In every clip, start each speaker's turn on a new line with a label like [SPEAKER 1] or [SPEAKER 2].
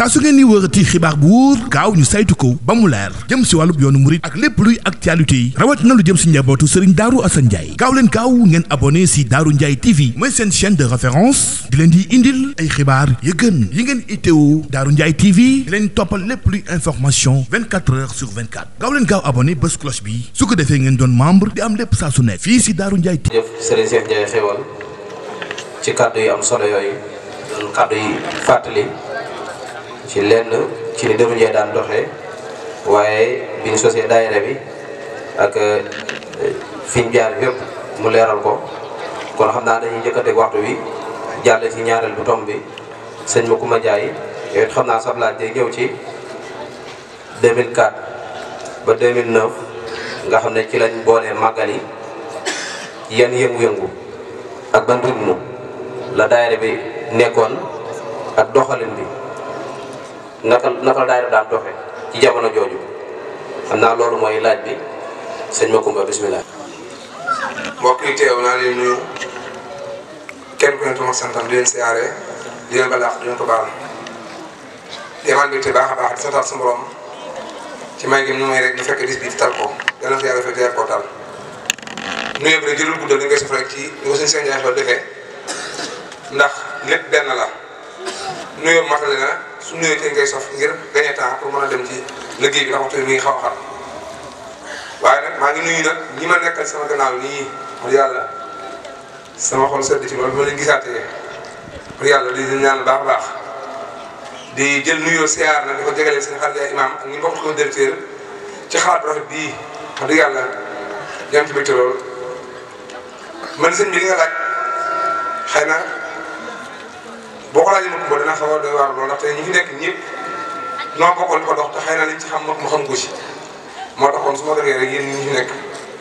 [SPEAKER 1] saa su ngeen ni wërati xibaar bu wóor gaaw ñu saytu ko ba mu leer jëm si wàllub yoonu murit ak lépp luy actualité yi rawat na lu jëm si njabootu Serigne Darou Assane Ndiaye gaaw leen gaaw ngeen abonné si Darou Ndiaye TV mooy seen chaîne de référence di leen di indil ay xibaar yu gën yi ngeen itteewu Darou Ndiaye TV di leen toppal lépp luy information 24 heures sur 24 gaaw leen gaaw abonné bés cloche bi su ko defee ngeen doon membre di am lépp saa su ne fii si Darou Ndiaye TV.
[SPEAKER 2] jëf Serigne Cheikh Ndiaye xewal ci kàddu yi am solo yooyu doon kàddu yi fàttali ci lenn ci ni Darou Ndiaye daan doxee waaye biñ sosee daayira bi ak fiñ jaar yëpp mu leeral ko kon xam naa dañuy njëkkateeg waxtu wi jàll ci ñaareel bu tomb bi sëñ Macoumba Ndiaye yow it xam naa sab laaj day ñëw ci 2004 ba 2009 nga xam ne ci lañ boolee màggal yi yan yëngu-yëngu ak ban rythme la daayira bi nekkoon ak doxalin bi naka la daayira daan doxe ci jamono jooju xam naa loolu mooy laaj bi sëñ Macoumba bismillah.
[SPEAKER 3] mbokk yi teew naa leen nuyu kenn ku ne tuma santam di leen siyaare di leen balaax di leen ko baal di amaan mbégte baax a baax di santaat sa borom ci may gi nu may rek ñu fekk dis bi tal ko yàlla na fi yàlla fekk teer koo tal nuyu bi rek jëlul guddal li ngay sof rek ci ni ko suñu seen jaay fa defee ndax lépp benn la nuyoo matale na su nuyoo ci ngay sof ngir gagner temps pour mën a dem ci liggéey bi ndax waxtu mi ngi xaw a xam waaye nag maa ngi nuyu nag ñi ma nekkal sama gannaaw nii wax yàlla sama xol sedd ci loolu bi ma leen gisaatee wax yàlla di ñaan baax a baax di jël nuyoo siyaar nag di ko jegalee seen xarit yaay imaam ak ñi bokk ko directeur ci xalaat bu rafet bii wax dëgg yàlla ñoo ci mbégte loolu man sëñ bi li nga laaj xëy na boo ko laajee Macoumba dana xaw a doy waar loolu ndaxte ñi fi nekk ñëpp noo bokkoon ko dox te xëy na liñ ci xam mu xam ko ci moo taxoon su ma gënee rek yéen ñi fi nekk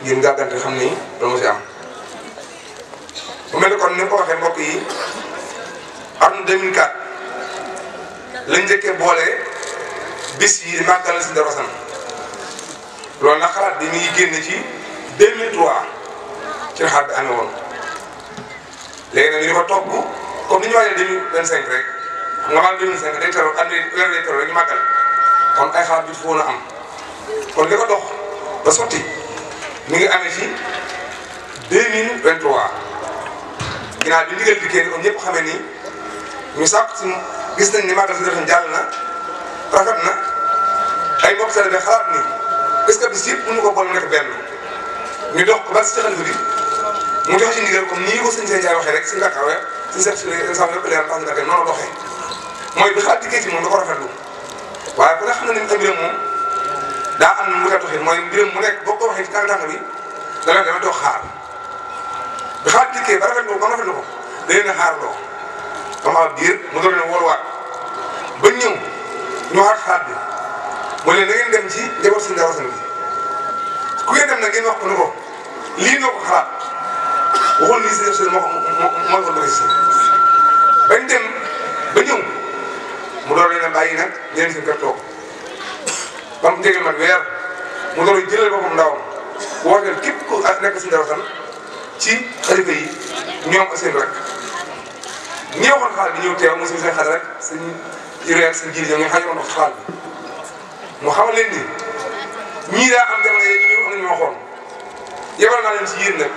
[SPEAKER 3] yéen gàggante xam ni loolu moo si am. bu mel ni kon ni nga ko waxee mbokk yi atum 2004 lañ njëkkee boole bis yi di màggal si Darou Assane loolu nag xalaat bi mi ngi génn ci 2003 ci la xalaat bi amee woon léegi nag ñu ko topp comme ni ñu waajal 2025 rek xam nga maanaam 2025 day teru andi weer day teru rek ñu màggal kon ay xalaat bi foo na am. kon li ko dox ba sotti mi ngi amee ci 2023 ginnaaw bi ndigal dikkee ni comme ñëpp xamee ni ñu sàkk si gis nañ ni màggal si defen jàll na rafet na ay mbokk sale bi xalaat ni est-ce que bis yëpp mënu ko boole nekk benn ñu dox ko ba si xalifa bi mu joxe ci ndigal comme nii ko sëñ Seye Ndiaye waxee rek suñu Dakar rek suñu seet si sama lépp leer tax ñu Dakar noonu la doxee mooy bi xalaat dikkee ci moom da ko rafetlu waaye ku ne xam na ni mbiram moom daa am mu koy doxee mooy mbiram mu nekk boo ko waxee ci tàng-tàng bi dama toog xaar bi xaar dikkee ba rafetlu ko da leen a xaarloo comme ab diir mu doon leen wóoluwaat ba ñëw ñu waxaat xaar bi mu ne na ngeen dem ci njaboot si Darou Assane bi ku ngeen dem nag ngeen wax ko ni ko lii noo ko xalaat waxoon lii si def si moo ko doxee si bañ dem ba ñëw mu doon leen a bàyyi nag ñeneen si kër toog ba mu jégal mat weer mu doon jëlal boppam ndawam wooteel képp ku nekk si Darou Assane ci xalifa yi ñoom ak seen rek ñi waxoon xaal bi ñëw teew mu seen xale rek seen juróom seen jiir ñoom ñu xajoon wax xaal bi mu xamal leen ni ñii daa am jamono yi ñu am nañu waxoon yebal naa leen ci yéen nag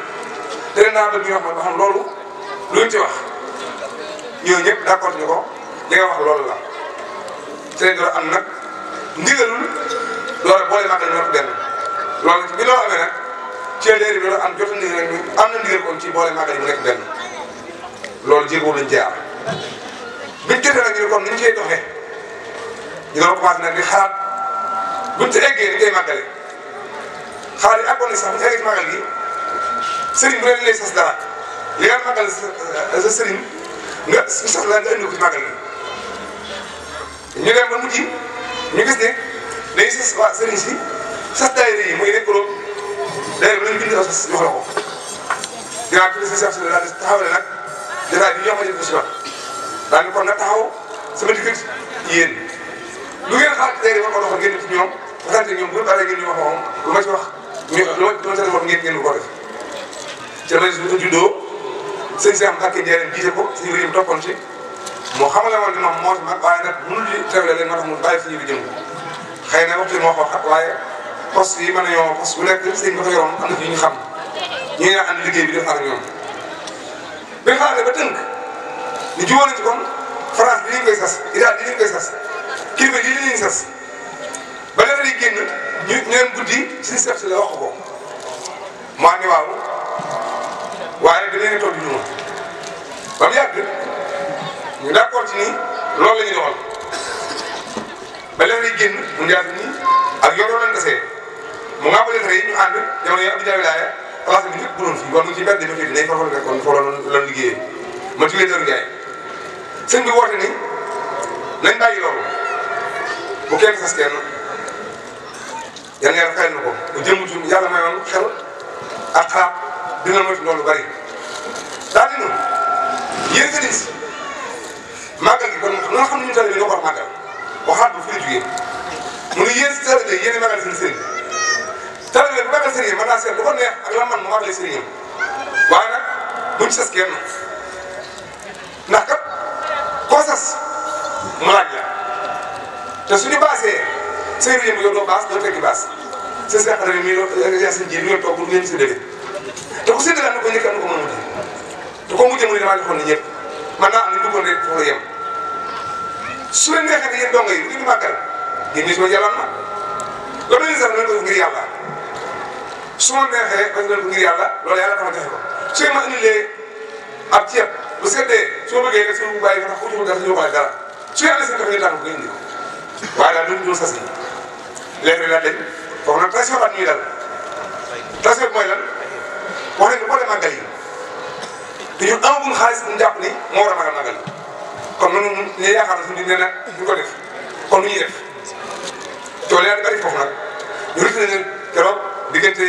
[SPEAKER 3] te leen naa bëgg ñu wax ma ba xam loolu luñ ci wax ñooñu ñëpp d'accord ñu ko li nga wax loolu la te leen doon am nag ndigalul loolu boole màggal ñu nekk benn loolu bi loolu amee nag ci léegi bi am jot ndigal rek am na ndigal kon ci boole màggal yi mu nekk benn loolu jéego lañ jaar biñ jotee nag ñu comme ni ñu koy doxee ñu doon commencé nag di xalaat buñ ci eggee ni koy màggale xalaat yi àggoon na sax bu ñu eggee ci màggal gi sëriñ bu leen lay sas dara li nga màggal sa sëriñ nga su sas la nga indi ko ci màggal gi ñu dem ba mujj ñu gis ne day sas waa sëriñ si sas daayira yi muy nekk loolu daayira bi lañ bind aw sas jox la ko dinaa tudd si sas daal di taxawale nag jotaay bi ñoo ko jël ko si waat daal di kon nag taxaw sama diggante yéen lu ngeen xalaat daayira war ko doxal ngeen ci ñoom waxante ñoom bu ñu paree ngeen ñu wax moom lu ma ci wax ñu lu ma ci wax ngeen ko def ca la su ko juddoo sëñ Cheikh Mbacke Ndiaye jiite ko suñu réew toppoon ci moo xamale woon ne moom moo ci mag waaye nag mënul di teewle leen moo tax mu bàyyi fi ñu di jëm xëy na waxtu moo ko xat waaye poste yi mën nañoo poste bu nekk sëñ ba ko yoroon am na fi ñu xam ñu ngi ànd liggéey bi def ak ñoom bi nga xalaatee ba tënk ñu jiwoon nañ ci kon France bi ñu koy sas Italie bi ñu koy sas kilifa lii la ñuy sas ba lettre yi génn ñu neen guddi suñu chef si la wax ko mu àndi waaw waaye da leen toog di ñu ba mu yàgg ñu d'accord ci ni loolu la ñuy doxal ba lettre yi génn mu njaat nii ak yow leen desee mu nga ba lettre yi ñu ànd jamono yi Abdou Diaw Wilaya place bi ñëpp bu doon fii war mu ci mbedd dafa dinañ fa nekkoon foo loon liggéeyee ma ci Dóor Ndiaye sëñ bi woote ni nañ bàyyi loolu bu kenn sas kenn yàlla yàlla xel na ko bu jëmutu yàlla mayoon xel ak xalaat dina moytu loolu bari daal di noonu yéen sëriñ si màggal gi kon nga xam ne ñu tale bi ñoo ko war màggal waxaat bu fi jugee mu ngi yéen si tale bi yéen màggal seen sëriñ tale bi bu màggal sëriñ mën naa seet lu ko neex ak la man mu màggalee sëriñam waaye nag buñ sas kenn ndax kat koo sas mu laaj la te suñu baasee sëriñ bi yow doo baas doo tekki baas sa seex na mi yaa seen ji du ngeen toog du ngeen séddale te ku séddale am na ko njëkk am na ko mën a mujj te ko mujjee mu ne damaa joxoon ni ñëpp man naa am ni bëggoon rek foofu la yem su leen neexee ne yéen dongo yi ngeen di màggal yéen ñi soo jàlloon na loolu la ñuy sax nañ ko def ngir yàlla su ma neexee bañ leen ko ngir yàlla loolu yàlla dama joxe ko su ma indilee ab ceeb bu seddee su ma bëggee def suñu bàyyi ko tax utul dara ñu waxale dara su yàlla seen tax ñu tànn ko indi ko waaye daal duñ sas yi léegi nag dañ foofu nag tension at ñuy dal tension bi mooy lan wax nañ ko boo dee màggal yi te ñun amaguñ xaalis bu ñu jàpp ni moo war a màggal màggal kon ñun ñu yaakaar na suñu nee na duñ ko def kon lu ñuy def tool yaa bari foofu nag ñu retenir ne keroog diggante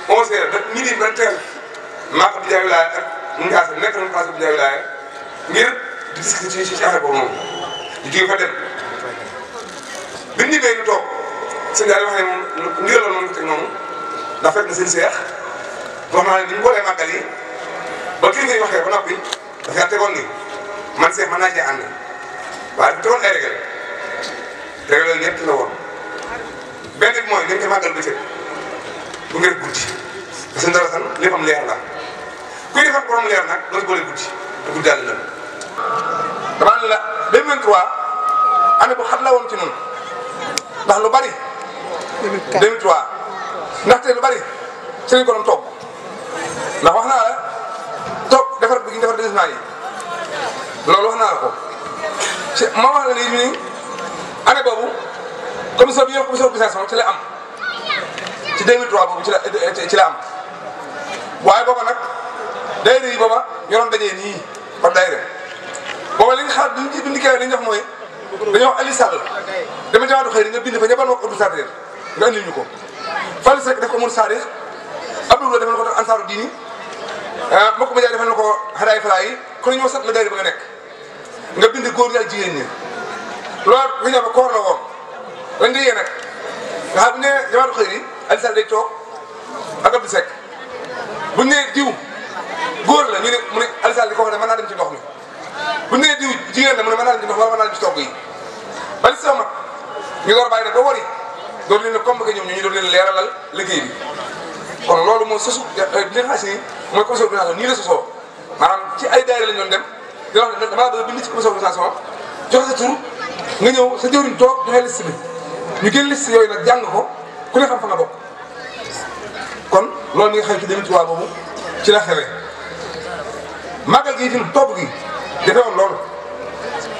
[SPEAKER 3] 11h ba midi 20h maa ko Abdou Diaw Wilaya ak mu ngi àgg nekk nañu place Abdou Diaw Wilaya ngir di discuter ci affaire boobu noonu ñu jóge fa dem bi ñu ñëwee ñu toog sëñ daal wax ne moom ndigal la noonu ko teg noonu ndax fekk na seen seex wax naa ne ni ñu boolee màggal yi ba kilifa yi waxee ba noppi dafa tegoon ni man seex mën naa cee ànd waaye dafa tegoon ay régal yooyu ñett la woon benn bi mooy dañ koy màggal bëccëg bu ngeen guddi parce que dara san lépp am leer la kuy defar borom leer nag doo ci boole guddi te guddi daal la damaa ne la 2023 année bu xat la woon ci noonu ndax lu bari 2003 ndaxte lu bari sëriñ ko doon toog ndax wax naa la toog defar bi ñu defar déguisement yi loolu wax naa la ko ci ma wax la ni année boobu commission bi ñuy wax commission organisation ci la am ci 2003 boobu ci la am waaye booba nag daayira yi booba ñoo doon dajee nii par daayira booba li nga xaar duñ kii li ñu wax mooy dañoo wax Aliou Sall dama jamono xëy na nga bind fa ñëppal ma ko administrateur nga andil ñu ko Fallou Seck def ko Mourou Sadikh Abdoulaye defal na ko Ansaaru Diini mbokk ma jaay defal na ko Hadaay Fala yi kon ñoo sat la daayira ba nga nekk nga bind góor ñi ak jigéen ñi loolu bu ñu nee ba koor la woon lan nga yee nag nga xam ne jamono xëy na Aliou Sall day toog ak Abdou Seck bu ñu nee diw góor la ñu ne mu ne Aliou Sall di ko wax ne mën naa dem ci ndox mi bu ñu nee diw jigéen la mu ne mën naa dem ci ndox wala mën naa dem ci togg yi bali si mag ñu door a bàyyi nag ba wari door leen a convoqué ñoom ñu door leen leeralal liggéey bi kon loolu moo sosu li nga xam si mooy commission d'organisation nii la sosoo maanaam ci ay daayira lañ doon dem di wax ne damaa bëgg bind ci commission d'organisation joxe sa tur nga ñëw sa jëwriñ toog joxe liste bi ñu génn liste yooyu nag jàng ko ku ne xam fa nga bokk kon loolu mi nga xam ci 2003 boobu ci la xewee màggal gi itam topp gi defee woon loolu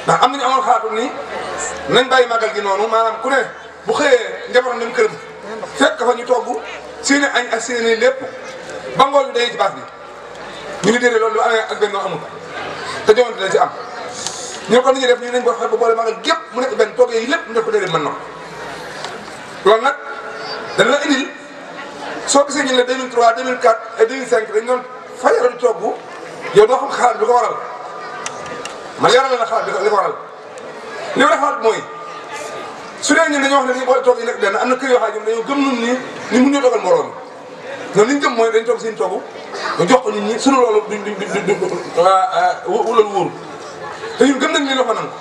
[SPEAKER 3] ndax am nañu amoon xalaatu ni nañ bàyyi màggal gi noonu maanaam ku ne bu xëyee njabootam dem këram fekk fa ñu togg seeni añ ak seeni lépp ba ngoon day ci baas bi ñu ngi déedéet loolu lu amee ak benn noo amul te joŋante dañ ci am ñu ko ni ñuy def ñu nañ boo xam ba boole màggal gépp mu nekk benn toggee yi lépp ñu def ko déedéet mën na loolu nag dana la indil soo gisee ñu ne 2003 2004 et 2005 dañ doon fajaroon togg yow doo xam xalaat bi ko waral man leeral la xalaat bi ko waral li ma xalaat mooy su dee ñun dañoo wax ne dañuy boole toog yi nekk benn am na kër yoo xam ne ñoom dañoo gëm nun ni mun ñoo dogal moroom ñoom li ñu gëm mooy dañ toog seen togg ñu jox ko nit ñi suñu loolu duñ wulal wóoru te ñun gëm nañ ni loxo nan ko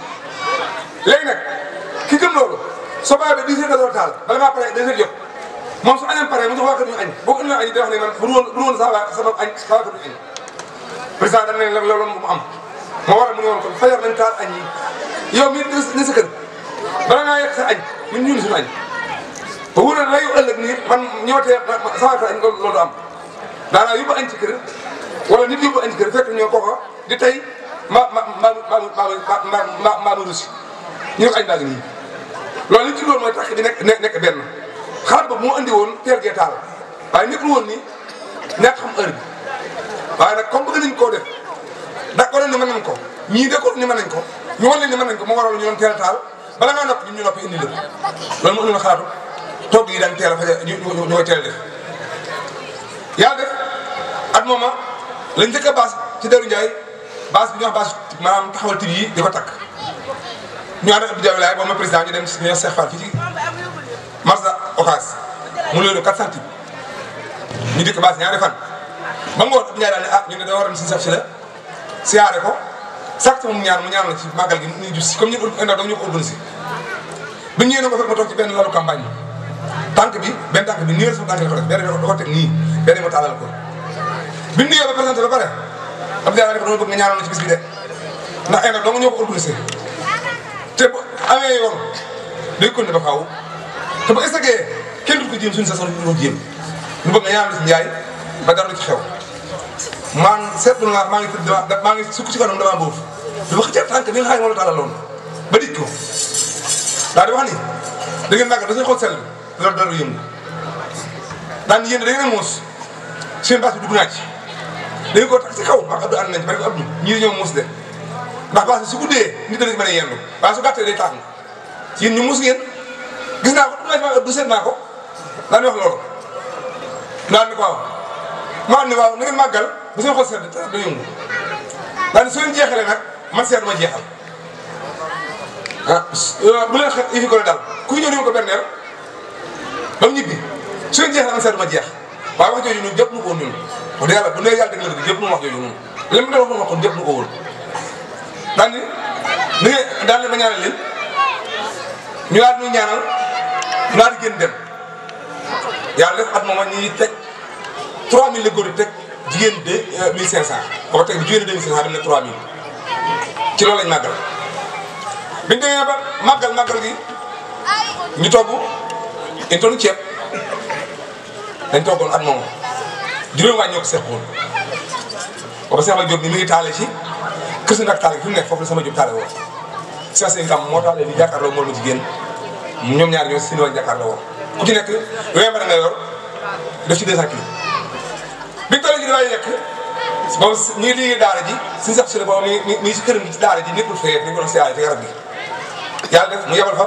[SPEAKER 3] léegi nag ki gëm loolu soo bàyyi ba 10 heures nga taal bala ngaa pare 2 heures jot moom su añam pare mu jox waa kër ñu añ boo ko indee añ day wax ne man bu dul woon sama añ sama kër ñu añ président dañ ne loolu mu am moo waral mu ne woon kon fajar nañ taal añ yi yow mii ne sa kër bala ngaa yegg sa añ ñun ñu ni suñu añ ba wóor na layu ëllëg nii man ñëwatee sama kër añ loolu am daanaa yóbbu añ ci kër wala nit yóbbu añ ci kër fekk ñoo kooka di tey ma rusi ñu ne ko añ baa ngi nii loolu li ci loolu mooy tax di nekk benn xalaat boobu moo andi woon teel gee taal waaye nekkul woon ni ñàkk xam heure bi waaye nag comme bëgg nañ koo def d'accord ni mën nañ ko ñii d'accord ni mën nañ ko ñu wan leen ni mën nañ ko moo waral ñu doon teel a taal bala ngaa noppi ñun ñu noppi indi lépp loolu moo indi xalaatu togg yi daan teel a faja ñu koy teel a def yàlla def at mooma lañ njëkk a baas ci Darou Ndiaye baas bi ñu wax baas maanaam taxawal tib yi di ko takk ñu ànd ak Abdou Diaw laay ba ma président ñu dem si ñoom Cheikh Fall fii ci marché Ocass mu loolu 400 tib ñu dikk baas ñaari fan ba ngoon Abdou Ndiaye daal ne ah ñu ne da war a si sax si la siyaare ko sax moom ñaan mu ñaan la ci màggal gi ñu jus si comme ñu ndaw da ñu ko organisé bi ñëwee na ko fekk ma toog ci benn lalu campagne tànk bi benn tànk bi nii la sama tànk la ko def benn da ko teg nii benn ma taalal ko bi nuyoo ba présenté ba pare Abdou Diaw ne ko dama bëgg nga ñaanal la ci bis bi de ndax ay ndaw dong ñoo ko organisé te bu amee yoon day kon ne ba faaw te bu essayé kenn du ko jéem suñu sa sax du ko jéem lu bëgg nga ñaanal ci Ndiaye ba dara du ci xew maa ngi seetlu naa maa ngi tëdd maa ngi sukk ci kanam damaa boobu dafa xëcc tànk bi nga xam ne moom la tàllaloon ba dij ko daal di wax ni da ngeen màggal da ngay xool sell loolu dara yëngu daan yéen da ngeen a muus seen baas bi dugg naa ci da ngeen koo tax ci kaw ak Abdou ànd nañ ci bari ko Abdou ñii dañoo muus de ndax baas bi su guddee nit dana ci mën a yendu waaye su gàttee day tàng yéen ñu muus ngeen gis naa ko dugg naa ci Abdou seet naa ko daan di wax loolu daan ni ko waaw ma am ne waaw na ngeen màggal bu seen xool sedd da yëngu daan su leen jeexalee nag man seet ma jeexal ah bu leen xet yi ko daal kuy ñëw di ko berneel ba mu ñibbi su leen jeexalee man seet ma jeex waaye wax jooju ñun jëpp nu ko woon ñun wax dëgg yàlla bu nee yàlla dëgg la jëpp nu wax jooju ñun li mu doon wax kon jëpp nu ko woon daan ni ni ngeen daan leen ma ñaanal leen ñu daal di ñaanal ñu daal di génn dem yàlla def at moom ñuy teg 3000 la góor yi teg jigéen de 1500 boo teg jigéen de 2500 dem na 3000 ci loolu lañ màggal biñ demee ba màggal gi ñu togg une tonne ceeb dañ toggoon at moom juróom waa ñoo ko seqoon booba sama Jóob ni mi ngi taale ci kër si nag taale fi mu nekk foofu la sama Jóob taale woon sa seen kam moo taale di jàkkaarloo moom la jigéen ñoom ñaar ñoo si woon jàkkaarloo woon ku ci nekk wéyam da nga yor def ci 200 kilos biñ tollee ci dafay yekk boobu ñu ngi liggéey daara ji suñu sax si la boobu mi ngi si këram gi ci daara ji nekkul fee ni ko doon siyaare ci garab gi yàlla def mu yebal fa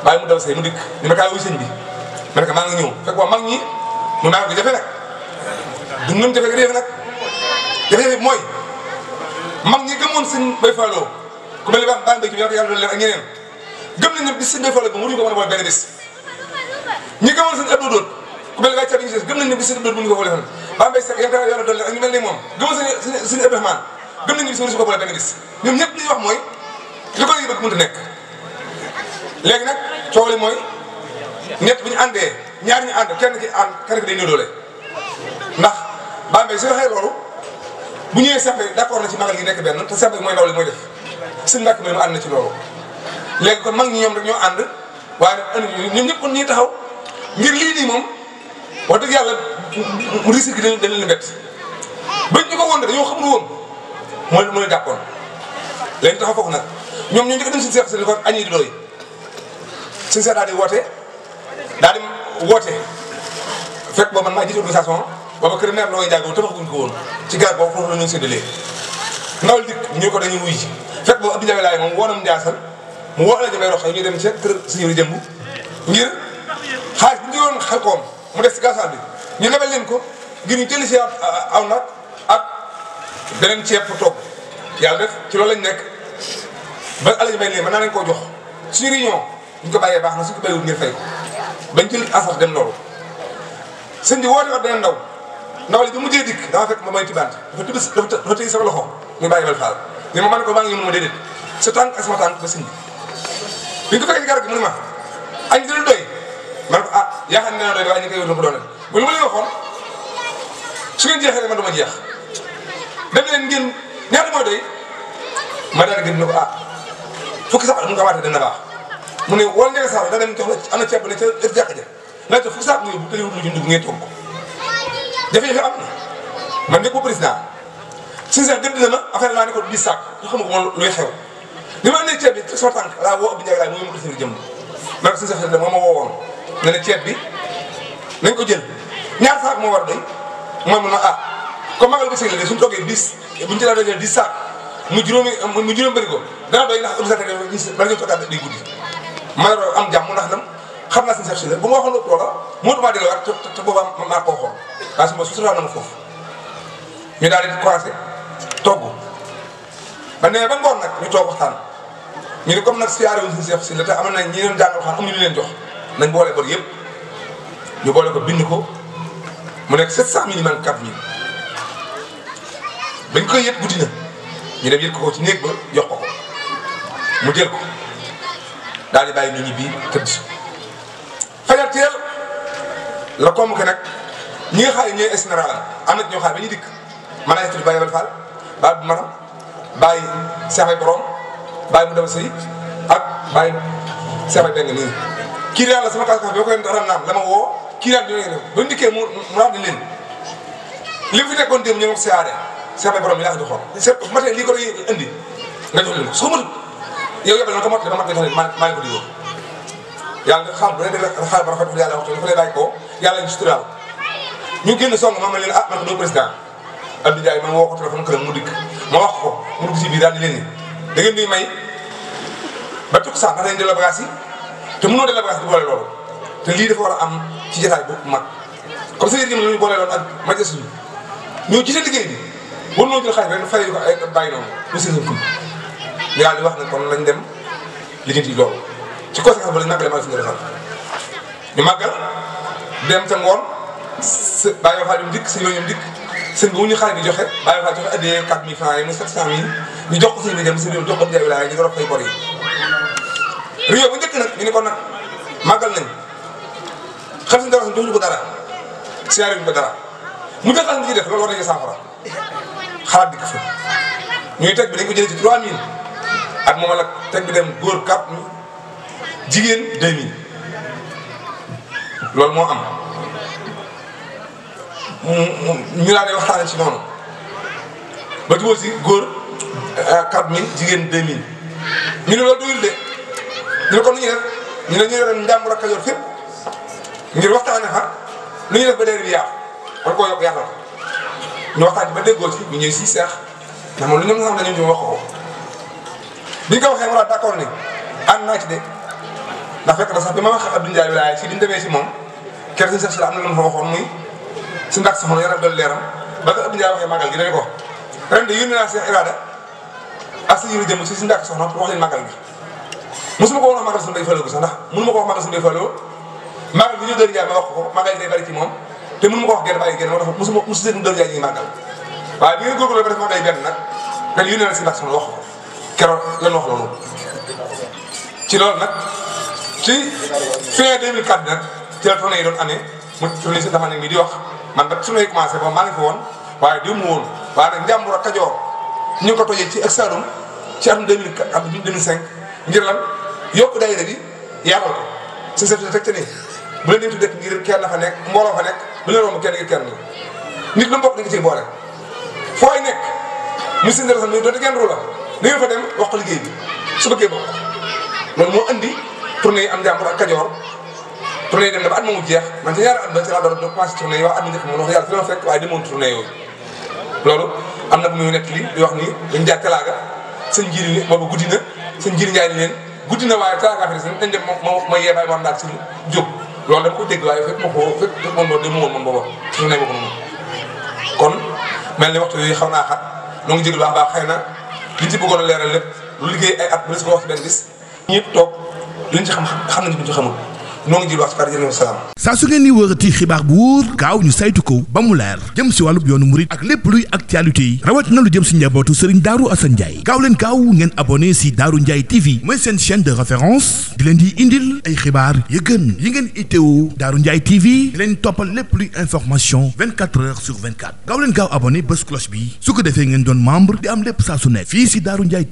[SPEAKER 3] bàyyi mu daw say mu dikk ni ma kaay wuy sëñ bi ma ne ko maa ngi ñëw fekk waa mag ñi mu naa ko jafe nag du nam jafe réef nag jafe-jafe bi mooy mag ñi gëmoon sëñ Bay Falloo ku mel ni baan béy ci yàlla doon leen ak ñeneen gëm nañ ne bis sëñ Bay Falloo ba mënuñu ko mën a boole benn bis ñi gëmoon sëñ Abdou Doot ku mel ni wàcc bi gëm nañ ne bis sëñ Abdou Doot mënuñu ko boole baa mbay sax yàlla doon leen ak ñu mel ni moom gëmoon sëñ Ibrahima gëm nañ ne bis mënuñu ko boole benn bis ñoom ñëpp li ñuy wax mooy li ko bëgg mënut a nekk léegi nag coow li mooy ñett bu ñu àndee ñaar ñu ànd kenn ki day néew doole ndax Bambey su waxee loolu bu ñëwee Cheikh Mbaye d'accord na ci magal gi nekk benn te Cheikh Mbaye mooy ndaw li mooy def sëñ Mbàkke mooy mu ànd na ci loolu léegi kon mag ñi ñoom rek ñoo ànd waaye ñoom ñëpp kon ñuy taxaw ngir lii nii moom wax dëgg yàlla risque gi dañ leen bett bañ ñu ko woon dañoo xamul woon moo leen jàppoon léegi taxaw foofu nag ñoom ñoo njëkk dem suñu seex seen ko añi di doy suñu seex daal di woote fekk boobu man maa jiite organisation booba kër maire looy jàggoo tabaxuñ ko woon ci garab boobu foofu la ñu séddalee ndawal dikk ñu ko dañuy wuy ji fekk boobu Abdou Ndiaye laay moom woonam Ndiassane mu woo la jamay rox ñu dem ca kër suñu jëmb ngir xaalis bu ñu woon xel koom mu des ci gasoil bi ñu lebal leen ko ngir ñu jëli si aw nag ak beneen ceeb pour togg yàlla def ci loolu lañ nekk ba alaji may leen mën naa leen koo jox suñu réunion ñu ko bàyyee baax na suñu ko bàyyiwul ngir fay ko bañ jël asar dem loolu sëñ bi woote wax beneen ndaw li bi mujjee dikk dama fekk ma may tibante dafa tëj sama loxo ñu bàyyi bal faal ni ma ko maa ngi ñëw ma déedéet sa tànk ak sama tànk ba sëñ bi ñu ko fekkee ci garab gi mu ne ma añ dina doy ma ne ko ah yaakaar naa doy waaye ñu koy wut ko doole bu ma leen waxoon su ngeen jeexee man dama jeex dem leen ngeen ñaata mooy doy ma daal di gën ne ko ah fukki sax mu nga waatee dana baax mu ne wala njëkk sax da dem jox la am na ceeb ne ca jàkka ja laaj fukki sax mu yóbbu te yóbbu lu ñu dugg ngeen toog ko jafe-jafe am na man nekk ko président suñu sax gën na ma affaire laa ne ko 10 sacs ñu xam ko moom luy xew li ma andee ceeb bi sama tànk laa woo Abdou Ndiaye laay mooy ma ko seen jëm ma ne ko suñu sax moo ma woowoon ne ne ceeb bi nañ ko jël ñaar sacs moo war a doy mooy mun na ah comme magal bëccëg la de suñu toogee 10 buñu ci laa doon 10 sacs mu juróomi bëri ko dana doy ndax organisation bala ñu toogaat day guddi ma am jàmm ndax nam xam naa suñu sax si la bu ma waxoon loolu la moo tax maa delluwaat te boobaa maa ko waxoon waaye su ma sutura na ma foofu ñu daal di commencé togg ba nee ba ngoon nag ñu toog waxtaan ñu ne comme nag siyaare wuñ suñu si la te amoon nañ ñi leen jàngal xam amuñu lu leen jox nañ boole bor yëpp ñu boole ko bind ko mu nekk 700 000 man 4 000 bañ koy yëpp guddi na ñu dem yëpp ko ci néeg ba jox ko mu jël ko daal di bàyyi nit ñi bii tëdd fajar teel la convoqué nag ñi nga xam ne ñooy général am na ñoo xam ne ba ñu dikk man ay tudd Baye Abel Fall Baye bu Maram Baye Cheikh Borom Baye mu dem sëy ak Baye Cheikh Benga nii kii daal la sama kàllaama bi ba koy dara naam la ma woo kii daal di leen def ba ñu dikkee mu raad leen li mu fi nekkoon démb ñu ngi ko siyaare Cheikh Borom yi laa ko joxoon. c'est bu matee lii ko doon indi nga jox leen ko soo matut yow yóbbal na ko mot dama mat nga jox leen maa ngi ko di woo yàlla nga xam bu ne def xaal ba rafetlu yàlla waxtu dafa lay bàyyi ko yàlla ñu suturaal ñu génn song ma leen ah man ko doo président Abdou Ndiaye man woo ko téléphone këram mu dikk ma wax ko mu dugg si biir daal di leen ni da ngeen di may ba tukk sax ndax dañu delloo bagage yi te mënoo delloo bagage di boole loolu te lii dafa war a am ci jotaay bu mag comme ça yéen ñu boole loolu ak majas yi ñoo gisee liggéey bi war noo jël xaalis rek fay ko ay bàyyi noonu lu seen kum ñu daal di wax ne kon lañ dem liggéey loolu ci conséquence ba lañ màggale maa suñu defal ñu màggal dem ca ngoon bàyyi waxaa ñoom dikk sëñ ñoom dikk sëñ bi mu ñu xaalis bi joxe bàyyi waxaa joxe addee 4000 francs yi muy 700 000 ñu jox ko sëñ bi dem sëñ bi jox ko Ndiaye wilaay ñu door a fay bor yi réew bu njëkk nag ñu ne kon nag màggal nañ xam si dara suñ joxuñu ko dara siyaare ñu ko dara mu jël xaalis bi ci def loolu war nañu saafara xalaat dikk fa ñuy teg bi dañ ko jëlee ci 3000 ak moom la teg bi dem góor 4000 jigéen 2000 loolu moo am ñu laa dee waxtaane ci noonu ba jubóo si góor 4000 jigéen 2000 ñu ne loolu doyul de ñu ne kon nu ñuy def ñu ne ñu yoroon Njàmbur ak Kajoor fépp ngir waxtaane fa lu ñuy def ba déer bi yaatu war koo yokk yaatal ñu waxtaan ci ba déggoo ci ñu ñëw si seex ndax moom lu ñoom nga xam dañu ñu wax ko bi ñu ko waxee ma d'accord ni ànd naa ci de ndax fekk na sax bi ma wax Abdou Ndiaye wilaay si biñu demee si moom kër si sax si la am na lu ma fa waxoon muy si ndax soxna yaram doon leeram ba ko Abdou Ndiaye waxee màggal gi dañu ko ren de yónnee naa Cheikh Irada ak sa yëru jëm si ndax soxna pour wax leen màggal gi mosuma ko wax màggal suñu day faloo ko sax ndax mënu ma ko wax màggal suñu day faloo màggal bi ñu Dër Ndiaye ma wax ko màggal day bari ci moom te mënu ma ko wax genn bàyyi genn moo tax mosu seen Dër Ndiaye ñuy màggal waaye bi ngeen góorgóorlu ba def màggal benn nag ren yónnee naa si ndax soxna wax ko keroog lan wax loolu ci loolu nag ci fin 2004 nag ci la tournée yi doon amee mu tournée si dafa ne mii di wax man ba tournée yi commencé ba maa ngi fa woon waaye déw mu woon waaye nag Njàmbur ak Kajoor ñu ngi ko tojee ci ak Saloum ci atum 2004 ak 2005 ngir lan yokk daayira bi yaatal ko si sa teg te ni bu leen di dëkk ngir kenn fa nekk mbooloo fa nekk bu leen romb kenn ngir kenn nit lu mbokk da nga ciy boole fooy nekk mu si ndara sax muy doonte kenn ru la da ngeen fa dem wax ko liggéey bi su bëggee bokk loolu moo andi tournée yi am Njàmbur ak Kajoor tournée yi dem na ba at moomu jeex man ci ñaari at ba ci laa doon commencé tournée yi wax at mu njëkk moom wax yàlla fi ma fekk waaye demoon tournée yooyu loolu am na bu muy nekk li di wax ni dañ jaar talaaga sëñ njiri ni boobu guddi na sëñ njiri njaay ni leen guddi na waaye talaaga fi des dañ dem ma yeebaay ma am daal si jóg loolu dama ko dégg waaye fekk ma ko fekk moom loolu demu woon moom booba tournée boobu noonu kon mel ni waxtu yooyu xaw naa xat noo ngi jégalu baax xëy na liñ ci bëggoon a leeral lépp lu liggéey ay at bu des ko wax ci benn bis ñëpp toog liñ ci xam nañ buñ ci xamul noo ngi jël wax ci par jërëm salaam.
[SPEAKER 1] saa su ngeen ni wërati xibaar bu wóor gaaw ñu saytu ko ba mu leer jëm si wàllub yoonu murit ak lépp luy actualité yi rawatina lu jëm si njabootu Serigne Darou Assane Ndiaye gaaw leen gaaw ngeen abonné si Darou Ndiaye TV mooy seen chaîne de référence di leen di indil ay xibaar yu gën yi ngeen itteewu Darou Ndiaye TV di leen toppal lépp luy information 24 heures sur 24 gaaw leen gaaw abonné bés cloche bi su ko defee ngeen doon membre di am lépp saa su nekk fii si Darou Ndiaye TV